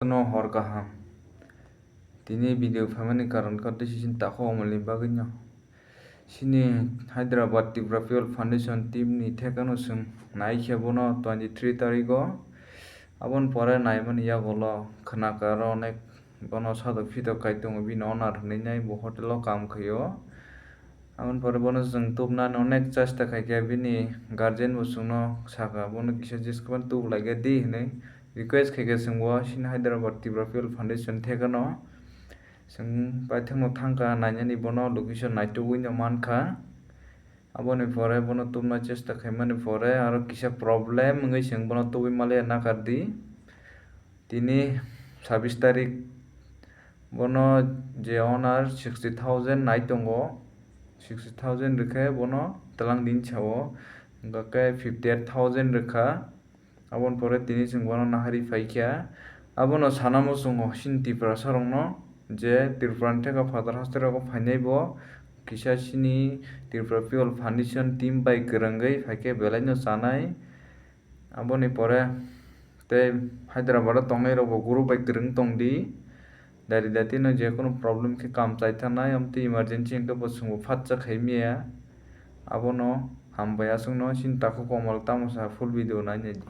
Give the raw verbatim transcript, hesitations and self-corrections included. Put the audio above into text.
No hor kaham. Tini video phaimani karon kha tei sisini takhuk omalni bagwino. Chini Hyderabad Tripura People Foundation team ni thekano chwng naikhe bono twenty three tarigo. Aboni pore naimani yagulo khwnakha aro onek bono sadok phitok kai tongo, bini owner hinwi nai bo hotel o kam khaio. Aboni pore bono chwng tubnani onek chesta khaikha, bini guardian bo chwngno sakha, bono kisa jeskwbani tubulaikha di hinwi request khaikha chwng bo chini Hyderabad Tripura People Foundation thekano. Chwng paithakno thangkha nainani, bono location naitugwino mankha. Aboni pore bono tubna chesta khaimani pore aro kisa problem wngwi chwng bono tubwi maliya nakardi. Tini sabis tarik bono je owner sixty thousand nai tongo, sixty thousand rwkhe bono twlang din sao, hwnkha khe fifty eight thousand rwkha. Aboni pore tini chwng bono naharwi phaikha. Abono sana muchungo chini Tiprasarokno je Tripurani theka phatar haste rogo phainai bo kisa chini Tripura People Foundation team bai kwrwngwi phaikhe belaino chanai. Aboni pore tei Hyderabad o tongnai rok bo group bai kwrwng tongdi. Dari dati no je kunu problem khe kam chai thanai, amtwi emergency hwnkhe bo chwngbo phatsa khai maya. Abono hambai aswkno chini takhuk komal tamo sa full video nainai di.